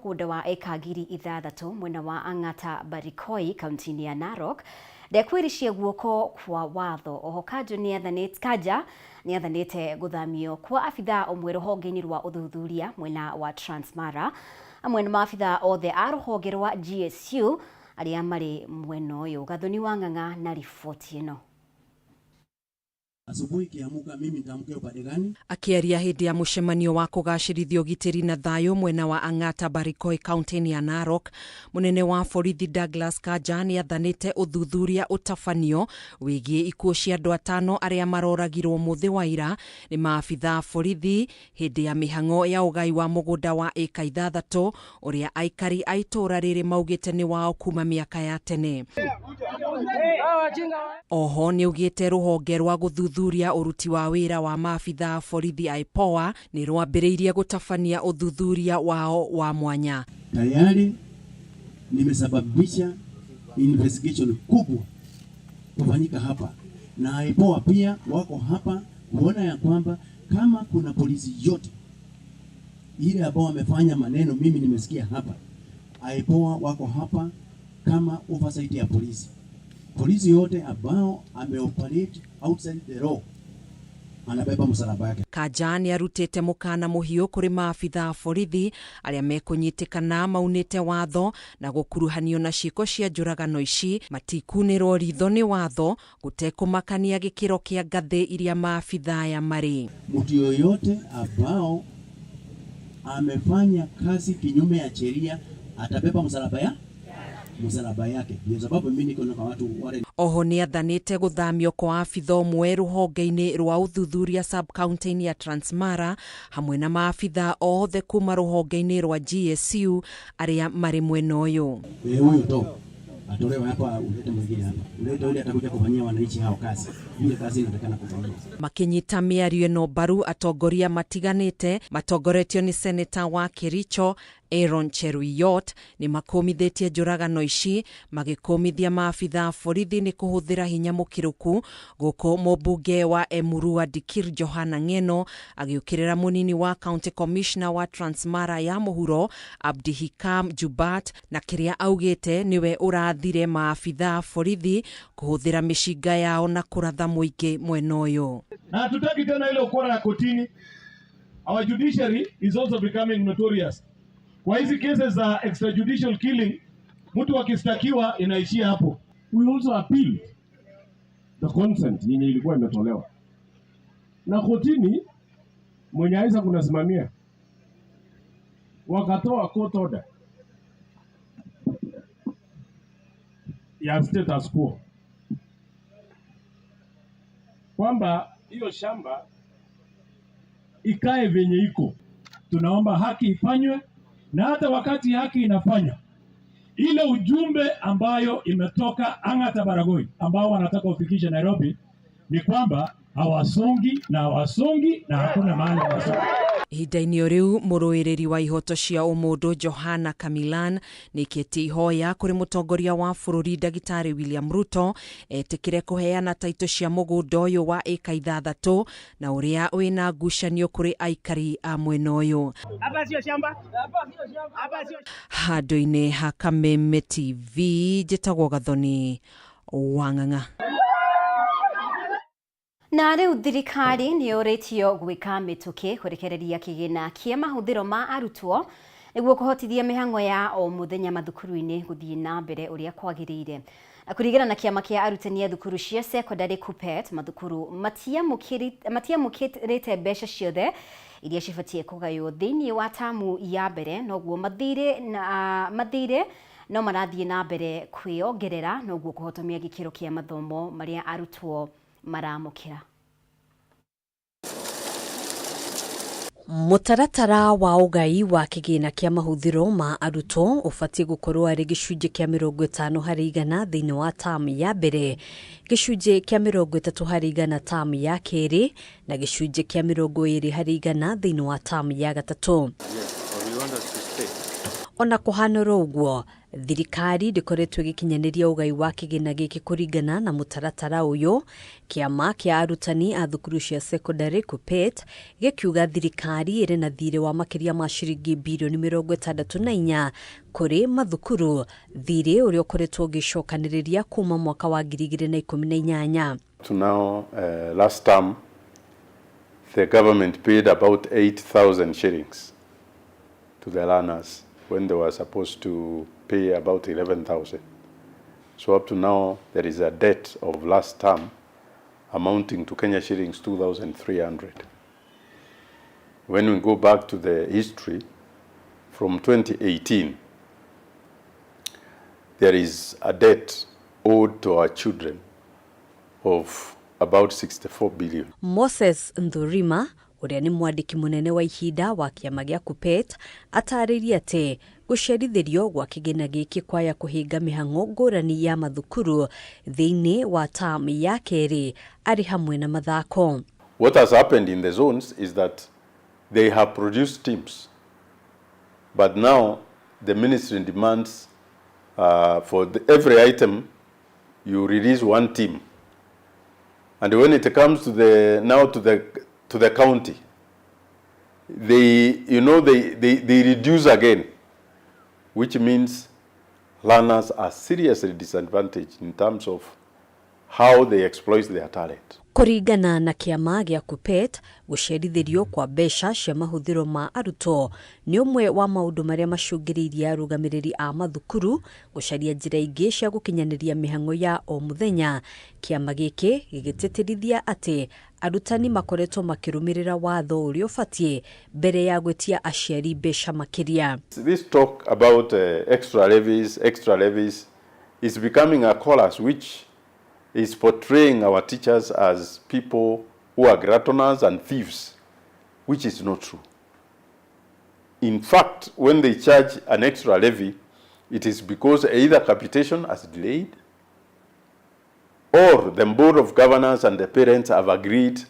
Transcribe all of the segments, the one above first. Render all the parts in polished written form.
mũgũnda wa ĩka 6000 mwena wa Ang'ata Barikoi kaunti-inĩ ya Narok ndekwĩricĩa guoko kwa watho. Oho Kanjũ nĩathanĩte Kanja nĩathanĩte gũthamio kwa abithaa ũmwe rũhonge-inĩ rwa ũthuthuria mwena wa Transmara hamwe na maabithaa othe a rũhonge rwa GSU arĩa marĩ mwena ũyũ. Gathoni wa Ng'ang'a na riboti ĩno. Asubuhi ikiamuka mimi nitaamkia upande gani? Akĩaria hĩndĩ ya mũcemanio wa kũgacĩrithia ũgitĩri na thayũ mwena wa Ang'ata Barikoi kaunti-inĩ ya Narok, mũnene wa borithi Douglas Kanja nĩ athanĩte ũthuthuria ũtabanio wĩgiĩ ikuũ cia andũ atano arĩa maroragirwo mũthĩ wa ira nĩ maabithaa borithi hĩndĩ ya mĩhang'o ya ũgai wa mũgũnda wa ĩka ithathatũ ũrĩa aikari a itũũra rĩrĩ maugĩte nĩ wao kuma mĩaka ya tene. Oho nĩaugĩte rũhonge rwa gũthuthuria ũruti wa wĩra wa maabithaa a borithi IPOA nĩ rwambĩrĩirie gũtabania ũthuthuria wao wa mwanya. Tayari nimesababisha investigation kubwa kufanyika hapa na IPOA pia wako hapa kuona ya kwamba kama kuna polisi yote ile ambao wamefanya maneno mimi nimesikia hapa, IPOA wako hapa kama oversight ya polisi. Polisi yote ambao ameoperate outside the law anabeba msalaba yake. Kanja nĩ arutĩte mũkana mũhiũ kũrĩ maabithaa a borithi arĩa mekũnyitĩkana maunĩte watho na gũkuruhanio na ciĩko cia njũragano ici matikunĩrwo ritho nĩ watho gũtekũmakania gĩkĩro kĩa ngathĩ iria maabithaa aya marĩ. Mtu yoyote ambao amefanya kazi kinyume ya sheria atabeba msalaba ya msalaba yake. Ndio sababu mimi niko na watu wale. Oho nĩ athanĩte gũthamio kwa abitha ũmwe rũhonge-inĩ rwa ũthuthuria sub county-inĩ ya Transmara hamwe na maabitha othe kuma rũhonge-inĩ rwa GSU arĩa marĩ mwena ũyũ. Huyu to atolewe hapa, ulete mwingine hapa, ulete yule atakuja kufanyia wananchi hao kazi, ile kazi inatakana kufanyia. Makinyita mĩario ĩno mbaru atongoria matiganĩte matongoretio nĩ seneta wa Kericho Aaron Cheruiyot nĩ makũmithĩtie njũragano ici magĩkũmithia maabitha a borithi nĩ kũhũthĩra hinya mũkĩrũku gũkũ mũmbunge wa Emurua Dikir Johana Ng'eno agĩũkĩrĩra mũnini wa county commissioner wa Transmara ya mũhuro Abdihikam Jubat na kĩrĩa augĩte nĩwe ũrathire maabitha a borithi kũhũthĩra mĩcinga yao na kũratha mũingĩ mwena ũyũ. Na hatutaki tena ile ukora ya kotini. Our judiciary is also becoming notorious. Kwa hizi cases za extrajudicial killing, mtu akistakiwa inaishia hapo. We also appealed the consent yenye ilikuwa imetolewa na kotini, mwenye aisa kunasimamia, wakatoa court order ya status quo kwamba hiyo shamba ikae venye iko. Tunaomba haki ifanywe, na hata wakati haki inafanywa, ile ujumbe ambayo imetoka Ang'ata Baragoi ambao wanataka ufikishe Nairobi ni kwamba hawasongi na hawasongi na hakuna mahali hawasongi. Ihinda-inĩ o rĩu mũrũĩrĩri wa ihoto cia ũmũndũ Johana Kamilan nĩkĩtie ihoya kũrĩ mũtongoria wa bũrũri ndagĩtarĩ William Ruto etĩkĩre kũheana taitũ cia mũgũnda ũyũ wa ĩka ithathatũ na ũrĩa wĩna ngucanio kũrĩ aikari a mwena ũyũ. Handũ-inĩ ha Kameme TV njĩtagwo Gathoni wa Ng'ang'a. Na rĩu thirikari nĩ yũrĩtio gwĩka mĩtũkĩ kũrekereria kĩgĩna kĩa mahũthĩro ma arutwo nĩguo kũhotithia mĩhang'o ya o mũthenya mathukuru-inĩ gũthiĩ na mbere ũrĩa kwagĩrĩire. Na kũringana na kĩama kĩa arutani a thukuru cia sekondarĩ KUPPET, mathukuru matiamũkĩrĩte mbeca ciothe iria cibatiĩ kũgaywo thĩinĩ wa tamu ya mbere, noguo mathirĩ no marathiĩ na mbere kwĩongerera, noguo kũhotomia gĩkĩro kĩa mathomo marĩa arutwo maramũkĩra. Mũtaratara wa ũgai wa kĩgĩna kĩa mahũthĩro ma arutwo ũbatiĩ gũkorwo arĩ gĩcunjĩ kĩa 50 harĩ igana thĩinĩ wa tamu ya mbere, gĩcunjĩ kĩa 30 harĩ igana tamu ya kerĩ na gĩcunjĩ kĩa 20 harĩ igana thĩinĩ wa tamu ya gatatũ. Ona kũhanũra ũguo, thirikari ndĩkoretwo ĩgĩkinyanĩria ũgai wa kĩgĩna gĩkĩ kũringana na mũtaratara ũyũ. Kĩama kĩa arutani a thukuru cia secondary KUPPET gĩkiuga thirikari ĩrĩ na thirĩ wa makĩria ma ciringi birioni 64 kũrĩ mathukuru, thirĩ ũrĩa ũkoretwo ũgĩcokanĩrĩria kuma mwaka wa 2018. To now, last term, the government paid about 8,000 shillings to the learners when they were supposed to pay about 11,000. So up to now, there is a debt of last term amounting to Kenya shillings 2,300. When we go back to the history, from 2018, there is a debt owed to our children of about 64 billion. Moses Nthurima ũrĩa nĩ mwandĩki mũnene wa ihinda wa kĩama gĩa KUPPET atarĩirie atĩ gũcerithĩrio gwa kĩgĩna gĩkĩ kwaya kũhinga mĩhang'o ngũrani ya mathukuru thĩinĩ wa term ya kerĩ arĩ hamwe na mathako. What has happened in the zones is that they have produced teams, but now the ministry demands for every item you release one team. And when it comes to the now to the county, they you know they reduce again, which means learners are seriously disadvantaged in terms of how they exploit their talent. Kũringana na kĩama gĩa KUPPET, gũcerithĩrio kwa mbeca cia mahũthĩro ma arutwo nĩ ũmwe wa maũndũ marĩa macũngĩrĩirie arũgamĩrĩri a mathukuru gũcaria njĩra ingĩ cia gũkinyanĩria mĩhang'o ya o mũthenya. Kĩama gĩkĩ gĩgĩtĩtĩrithia atĩ arutani makoretwo makĩrũmĩrĩra watho ũrĩa ũbatiĩ mbere ya gwĩtia aciari mbeca makĩria. This talk about extra levies is becoming a chorus which is portraying our teachers as people who are gluttonous and thieves, which is not true. In fact, when they charge an extra levy, it is because either capitation has delayed or the board of governors and the parents have agreed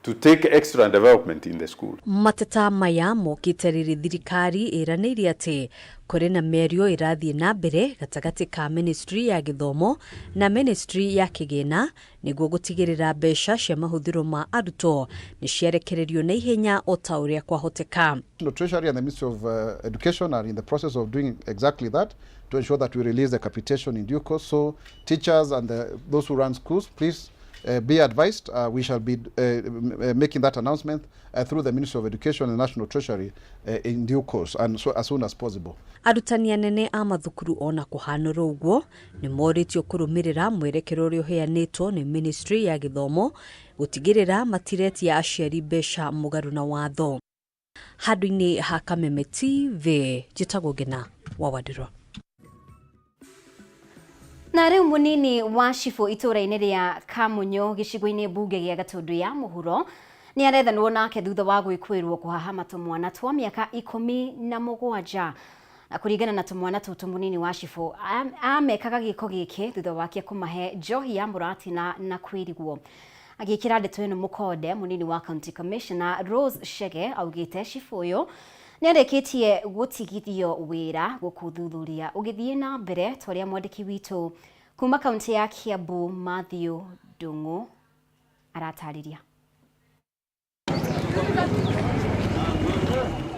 to take extra development in the school. Mateta maya mokĩte rĩrĩ thirikari ĩranĩire atĩ kũrĩ na mĩario ĩrathiĩ na mbere gatagatĩ ka ministry ya gĩthomo na ministry ya kĩgĩna nĩguo gũtigĩrĩra mbeca cia mahũthĩro ma arutwo nĩ ciarekererio na ihenya o ta ũrĩa kwahoteka. The Treasury and the Ministry of Education are in the process of doing exactly that to ensure that we release the capitation in due course. So teachers and those who run schools, please be advised. We shall be making that announcement through the Ministry of Education and National Treasury in due course and so as soon as possible. Arutani anene a mathukuru ona kũhanũra ũguo nĩ morĩtio kũrũmĩrĩra mwerekero ũrĩa ũheanĩtwo nĩ ministry ya gĩthomo gũtigĩrĩra matiretia aciari mbeca mũgarũ na watho. Handũ-inĩ ha Kameme TV, njĩtagwo Ngena wa Wandirwa. Na rĩu mũnini wa cibũ itũũra-inĩ rĩa Kamunyo gĩcigo-inĩ mbunge gĩa Gatũndũ ya mũhuro nĩ arethanwo nake thutha wa gwĩkwĩrwo kũhahama tũmwana twa mĩaka 17. Na kũringana na tũmwana tũtũ, mũnini wa cibũ amekaga gĩko gĩkĩ thutha wake kũmahe njohi ya mũratina na kwĩrigwo. Agĩkĩra ndeto ĩno mũkonde, mũnini wa county commissioner Rose Chege augĩte cibũ ũyũ nĩ arĩkĩtie gũtigithio wĩra gũkũ thuthuria ũgĩthiĩ na mbere, ta ũrĩa mwandĩki witũ kuma kaunti ya Kiambu Matthew Ndung'u aratarĩria.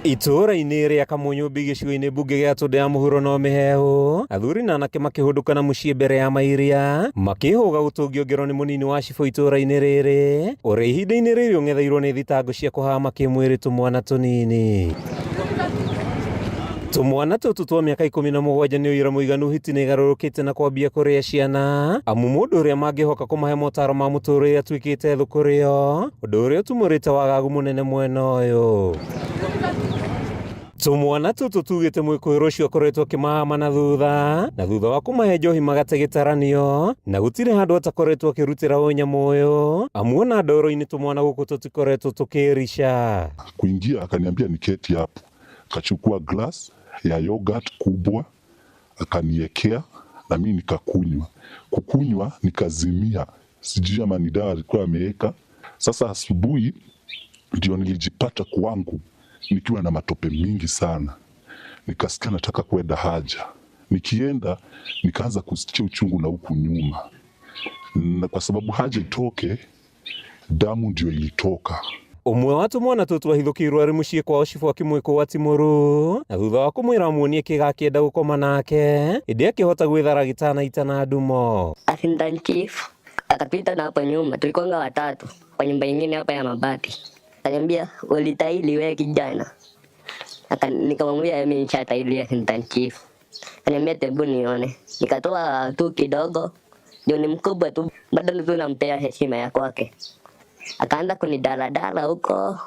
Itũũra-inĩ rĩa Kamunyumbi gĩcigo-inĩ mbunge gĩa Tũndũ ya mũhuro no mĩhehu, athuri na anake makĩhũndũka na mũciĩ mbere ya mairia makĩhũga gũtũngio ngero nĩ mũnini wa cibũ itũũra-inĩ rĩrĩ ũrĩa ihinda-inĩ rĩrĩ ũng'etheirwo nĩ thitango cia kũhama kĩmwĩrĩ tũmwana tũnini. Tũmwana tũtũ twa mĩaka 17 nĩ ũira mũiganu hiti nĩ ĩgarũrũkĩte na kwambia kũrĩa ciana, amu mũndũ ũrĩa mangĩhoka kũmahe motaro ma mũtũrĩre atuĩkĩte thũ kũrĩ o, ũndũ ũrĩa ũtumũrĩte wagagu mũnene mwena ũyũ. Tũmwana tũtũ tugĩte mwĩkũĩrwo ũcio akoretwo akĩmahama na thutha, na thutha wa kũmahe njohi magate gĩtaranio, na gũtirĩ handũ atakoretwo akĩrutĩra ũnyamũ ũyũ, amu ona ndoro-inĩ tũmwana gũkũ tũtikoretwo tũkĩrica. Kuingia akaniambia niketi hapo, akachukua glass ya yogurt kubwa akaniekea na mimi nikakunywa. Kukunywa nikazimia, sijui ama ni dawa alikuwa ameweka. Sasa asubuhi ndio nilijipata kwangu nikiwa na matope mingi sana. Nikasikia nataka kwenda haja. Nikienda nikaanza kusikia uchungu na huku nyuma, na kwa sababu haja itoke, damu ndio ilitoka. Ũmwe wa tũmwana tũtũ ahithũkĩirwo arĩ mũciĩ kwao cibũ akĩmwĩkũa timũrũ na thutha wa kũmwĩra amuonie kĩga akĩenda gũkoma nake ĩndĩ akĩhota gwĩthara gĩtanaita na ndumo. Assistant chief akapita na hapo nyuma, tulikuwa watatu kwa nyumba nyingine hapa ya mabati. Akaniambia, ulitahiri wewe kijana. Nikamwambia mimi nishatahiri, assistant chief. Akaniambia hebu nione. Nikatoa tu kidogo, ndio ni mkubwa tu, bado tu nampea heshima ya kwake. Akaanza kunidaradara huko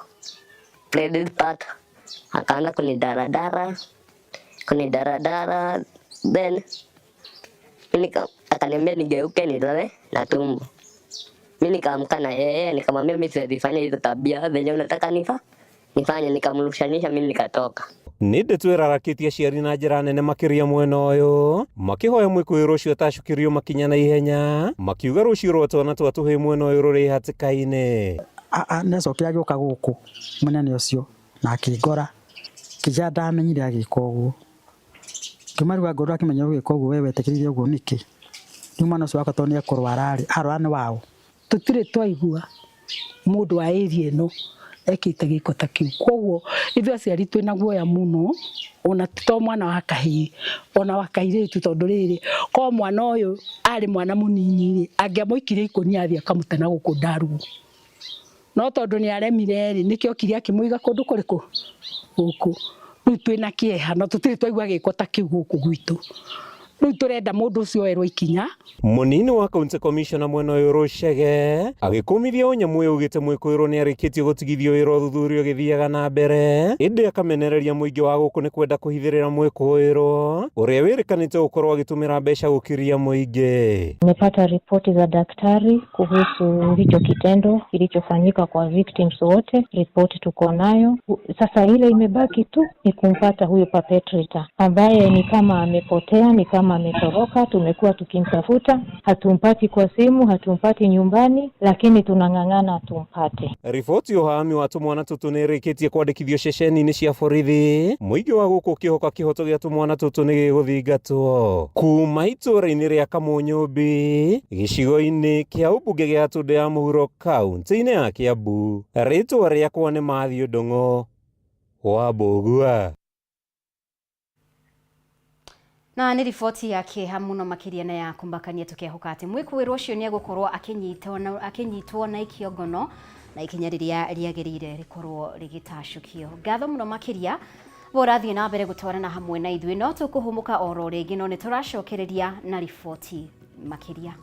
credit part, akaanza kunidaradara kunidaradara, then akaniambia nigeuke nilale na tumbo. Mi nikaamka na yeye, nikamwambia mi siwezi fanya hizo tabia venye unataka nifanye, nikamrushanisha mi nikatoka. Nĩ ndeto ĩrarakĩtie aciari na njĩra nene makĩria mwena ũyũ makĩhoya mwĩkũĩrwo ũcio atacũkĩrio makinya na ihenya makiuga rũciũ rwa twana twa tũhĩĩ mwena ũyũ rũrĩ hatĩka-inĩ. Nĩacokire agĩũka gũkũ mũnene ũcio na akĩngora kĩja ndamenyire agĩka ũguo ngĩmaruga ngoro akĩmenya gũgĩka ũguo we wetĩkĩrire ũguo nĩkĩ. Rĩu mwana ũcio wakwa tondũ nĩekũrwara rĩ, arwara nĩ waũ. Tũtirĩ twaigua mũndũ wa area ĩno ekĩte gĩko ta kĩu, koguo ithuĩ aciari twĩna guoya mũno, ona ti to mwana wa kahĩĩ, ona wa kairĩtu, tondũ rĩrĩ ko mwana ũyũ arĩ mwana mũnini rĩ, angĩamũikirie ikũnia athiĩ akamũte na gũkũ ndaruo, no tondũ nĩ aremire rĩ, nĩkĩo okire akĩmũiga kũndũ kũrĩkũ gũkũ. Rĩu twĩna kĩeha na tũtirĩ twaigua gĩko ta kĩu gũkũ gwitũ. Rĩu tũrenda mũndũ ũcio oerwo ikinya. Mũnini wa county commissioner mwena ũyũ Rũcege agĩkũmithia ũnyamũ ũyũ ugĩte mwĩkũĩrwo nĩ arĩkĩtie gũtigithio wĩra ũthuthuria ũgĩthiaga na mbere ĩndĩ akamenereria mũingĩ wa gũkũ nĩ kwenda kũhithĩrĩra mwĩkũĩrwo ũrĩa wĩrĩkanĩte gũkorwo agĩtũmĩra mbeca gũkiria mũingĩ. Nimepata ripoti za daktari kuhusu hicho kitendo kilichofanyika kwa victims wote, ripoti tuko nayo. Sasa ile imebaki tu ni kumpata huyo perpetrator ambaye ni kama amepotea, ni kama ametoroka. Tumekuwa tukimtafuta, hatumpati kwa simu, hatumpati nyumbani, lakini tunang'ang'ana tumpate. Riboti ũhami wa tũmwana tũtũ nĩ ĩrĩkĩtie kwandĩkithio ceceni-inĩ cia borithi mũingĩ wa gũkũ ũkĩhoka kĩhoto gĩa tũmwana tũtũ nĩ gĩgũthingatwo kuma itũũra-inĩ rĩa Kamunyũmbi gĩcigo-inĩ kĩa ũmbunge gĩa Tũndũ ya Mũhuro kaunti-inĩ ya Kĩambu. Rĩtwa rĩakwa nĩ Matthew Ndung'u wa Mbũgua. Na nĩ riboti ya kĩeha mũno makĩria na ya kũmakania tũkehoka atĩ mwĩkũĩrwo ũcio nĩ egũkorwo akĩnyitwo na ikio ngono na ikinya rĩrĩa rĩagĩrĩire rĩkorwo rĩgĩtacũkio. Ngatho mũno makĩria bo ũrathiĩ na mbere gũtwarana hamwe na ithuĩ, no tũkũhũmũka oro rĩngĩ no nĩ tũracokereria na riboti makĩria.